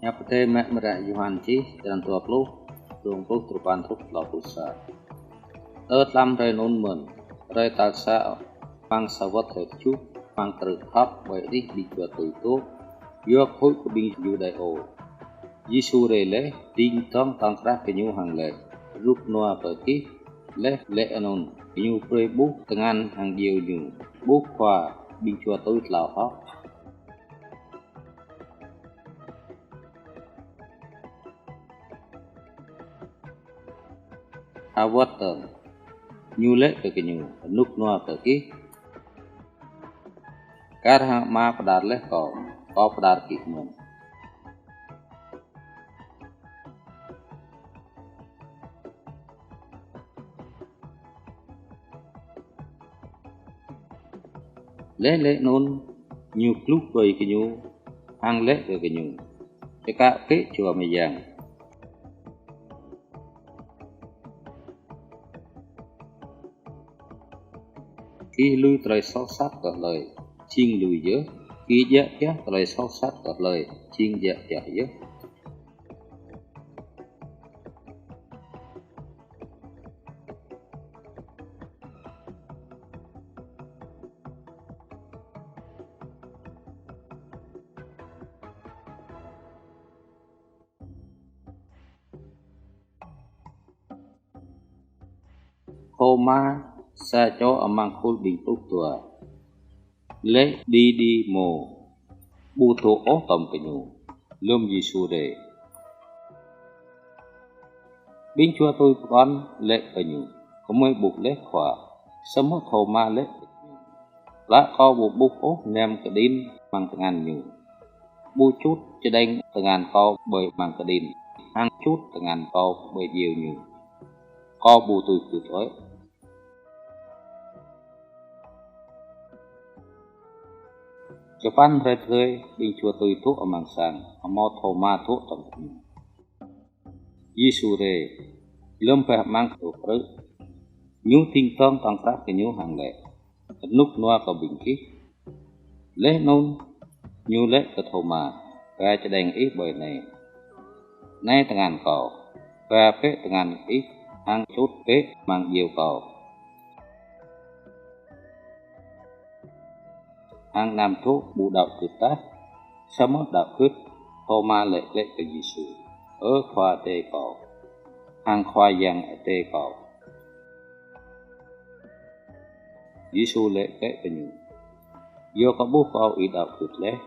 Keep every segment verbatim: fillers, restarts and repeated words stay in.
Hiăp Adai mơ̆ng hră Yôhan čih, črăn dua pluh, rơ̆ng pluh tơpăn truh klâo pluh sa. Tơ tlam hrơi anŭn mơ̆n, hrơi tal sa amăng sa wơ̆t hrơi tơjuh, amăng trơ̆ khăp ƀơi anih ƀing čuă tui dŏ, yua kơ huĭ kơ ƀing Yuđêô. Yêsu rai laih, ding dŏng tŏng krah kơ ñu hăng laĭ: Rơnŭk rơnua kơ gih. Laih laĭ anŭn, ñu brơi ƀuh tơngan hăng djeo ñu. Ƀuh Khua, ƀing čuă tui tlao hơ̆k. Hơwơ̆t tơ̆ng, ñu laĭ kơ gơñu: Rơnŭk rơnua kơ gih. Kar hăng Ama pơđar laih Kâo, Kâo pơđar gih mơ̆n. Laih laĭ anŭn, ñu kluh ƀơi gơñu, hăng laĭ kơ gơñu: Čơkă bĕ Jua Mơyang. Gih lui tơlơi soh sat kơ hlơi, jing lui yơh. Gih djă̱ pioh tơlơi soh sat kơ hlơi, jing djă̱ pioh yơh. Thôma, sa čô amăng khul ƀing pluh dua, laĭ Đidimô, ƀu dŏ ôh tŏm gơñu, lơ̆m Yêsu rai. Ƀing čuă tui pơkŏn laĭ kơ ñu: Gơmơi ƀuh laih Khua. Samơ̆ Thôma laĭ kơ ñu: Plă kâo ƀu ƀuh ôh nem kơđĭn amăng tơngan ñu, ƀu čut čơđeng tơngan kâo ƀơi amăng kơđĭn, hăng čut tơngan kâo ƀơi djeo ñu, kâo ƀu tui gưt ôh. Čơpăn hrơi tơdơi, ƀing čuă tui dŏ amăng sang, hơmâo Thôma dŏ tŏm gơñu. Yêsu rai, lơ̆m bah amăng kơdrưh, ñu ding dŏng tŏng krah gơñu hăng laĭ: Rơnŭk rơnua kơ ƀing gih. Laih anŭn, ñu laĭ kơ Thôma: Ba čơđeng ih ƀơi anai. Anai tơngan kâo, ba bĕ tơngan ih hăng čut bĕ amăng djeo kâo. Hăng anăm dŏ ƀu đaŏ gưt tah, samơ̆ đaŏ gưt. Thôma laĭ glaĭ kơ Yêsu: Ơ Khua Adai kâo, hăng Khua Yang Adai kâo. Yêsu laĭ glaĭ kơ ñu: Yua kơ ƀuh Kâo ih đaŏ gưt laih.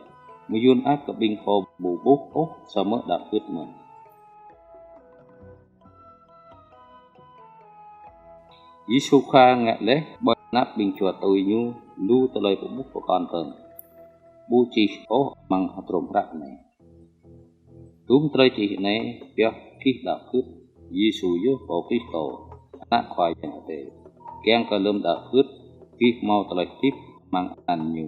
Mơyŭn ăt kơ ƀing pô ƀu ƀuh ôh samơ̆ đaŏ gưt mơ̆n. Yêsu Khua ngă laih ƀơi anăp ƀing čuă tui ñu lu tơlơi pơƀuh pơkŏn tơ̆ng, ƀu čih ôh amăng hơdrôm hră anai. Dŭm tơlơi čih anai pioh gih đaŏ gưt Yêsu yơh Pô Kristô, Ană Khua Yang Adai, kiăng kơ lơ̆m đaŏ gưt, gih hơmâo tơlơi hơdip amăng anăn Ñu.